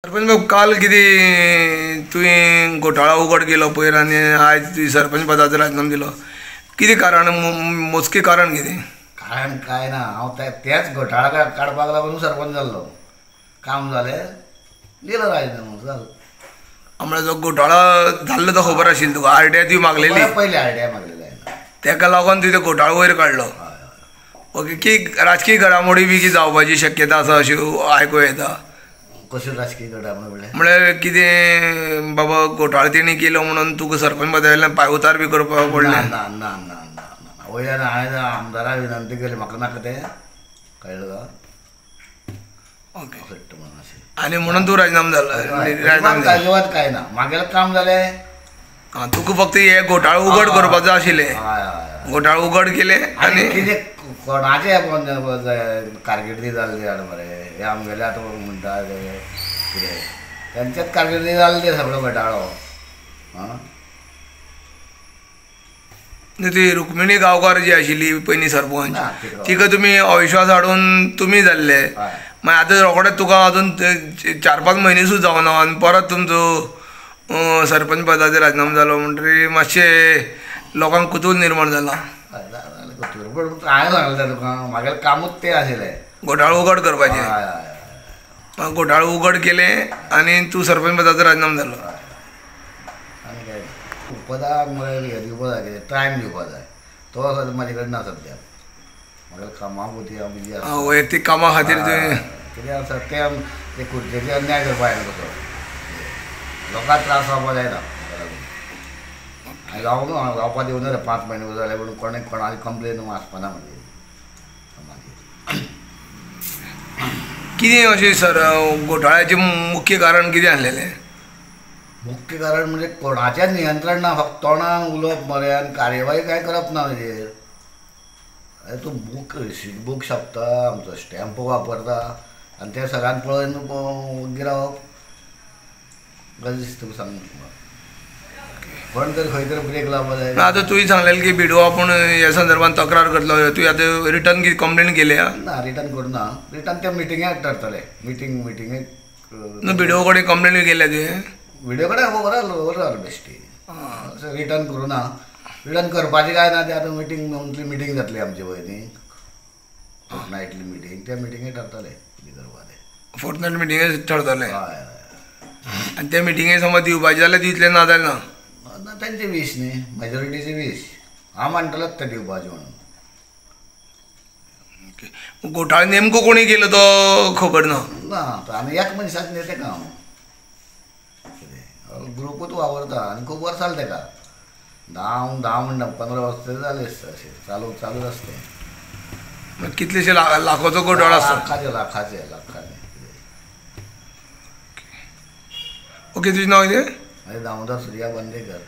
सरपंच बाब, काल कितें तुवें घोटाळा उगड केलो पयर आनी आयज तुवें सरपंच पदाचो राजिनामो दिलो, कितें कारण, मोजकें कारण कितें? कारण काय ना, हांव त्याच घोटाळा काडपाक लागून सरपंच जाल्लो. काम जालें, दिलो राजिनामो, जालो. म्हळ्यार जो घोटाळा जाल्लो तो खबर आशिल्लो तुका? आरटीआय तुवें मागलेली? पयलीं आरटीआय मागलेली. तेका लागून तुवें तो घोटाळो वयर काडलो. ओके, की राजकीय घडामोडी बी जावपाची शक्यता आसा अशी आयकूं येता. कश्यो राजकीय घडामोडी म्हळ्यार कितें बाबा घोटाळो तेणी केलो म्हणून तुका सरपंच पदा वयल्यान पांय उतार बी करपाक पडलें? ना ना ना ना ना, वयल्यान हांवें आमदारा विनंती केली, म्हाका नाका तें, कळ्ळें तुका? ओके, आनी म्हणून तूं राजिनामो जालो? अजिबात काय ना, म्हागेलें काम जालें. आं, तुका फक्त हे घोटाळो उगड करपाचो आशिल्लें, घोटाळो उगड केले आनी कितें कोणाचें कारकिर्दी जाल्ली हाड मरे, हे आमगेले आतां म्हणटा ते कितें तेंचेच कारकिर्दी जाल्ली ते सगळो घोटाळो. आं, ती रुक्मिणी गांवकार जी आशिल्ली पयलीं सरपंच, तिका तुमी अविश्वास हाडून तुमी जाल्ले, मागीर आतां रोखडेच तुका अजून 4-5 म्हयने सुद्दां जावना आनी परत तुमचो सरपंच पदाचेर राजिनामो जालो म्हणटकीर मातशें लोकांक कुतूल निर्माण जालां. पूण हांवें सांगलें तुका, म्हागेलें कामूच तें आशिल्लें, घोटाळो उगड करपाचें. घोटाळो उगड केलें आनी तूं सरपंच पदाचो राजिनामो जालो. आनी काय पदाक मरे हें दिवपा जाय, कितें टायम दिवपा जाय, तो सद्या म्हाजे कडेन ना सद्याक. म्हागेलें कामां पुरती हांव बिजी आसा, वैयक्तीक कामां खातीर तुवें कितें आसा तें ते खुर्चेचेर अन्याय करपा जायना, कसो लोकांक त्रास जावपा जायना. हांवें जावपा दिवना रे, 5 म्हयने जाले पूण कोणें कोणाली कंप्लेन आसपाना म्हजी. कितें अशें सर घोटाळ्याचें मुख्य कारण कितें आसलेलें? मुख्य कारण म्हणजे कोणाचें नियंत्रण ना, फक्त तोंडान उलोवप मरे आनी कार्यवाही कांय करप ना तेजेर. अरे तूं बूक रिसीट बूक छापता, आमचो स्टॅम्प वापरता आनी तें सगळ्यांक पळोवन वग्गी रावप, गरज दिसता तुका सांग. कोण तरी खंय तरी ब्रेक लावपा जाय. आतां तुवें सांगलेलें की बिडो आपूण ह्या संदर्भात तक्रार करतलो, तुवें आतां रिटर्न कितें कंप्लेन केल्या? ना, रिटर्न करुना, रिटर्न ते मिटिंगेक ठरतलें, मिटिंगेक. न्हू, बिडो कडेन कंप्लेन केल्या तुवें? विडियो कडेन ओवरऑल बेश्टी रिटर्न करुना, रिटर्न करपाचें काय ना तें आतां मिटींग, मंथली मिटींग जातली आमची पळय न्ही, फोर्टनायटली मिटींग, त्या मिटिंगेक ठरतलें कितें करपा तें. फोर्टनायट मिटिंगेक ठरतलें. हय हय. आनी त्या मिटिंगेक समज दिवपाचें जाल्यार दितलें, ना जाल्यार ना? ना, तेंची वीश न्ही, मेजॉरिटीची वीश, हांव मानतलोच तें दिवपाचें म्हणून. ओके, घोटाळो नेमको कोणी केलो तो खबर ना? ना, आनी एक मनशाक न्ही तें काम, ग्रुपूच वावरता आनी खूब वर्सां जालीं तेका, 10 म्हणटा 15 वर्सां तरी जालीं आसता, अशें चालू चालूच आसता तें. कितलेशे लाखाचो घोटाळो आसता? लाखाचे लाखाचे लाखाचे. ओके, तुजें नांव कितें? म्हाजें दामोदर सुर्या बंदेकर.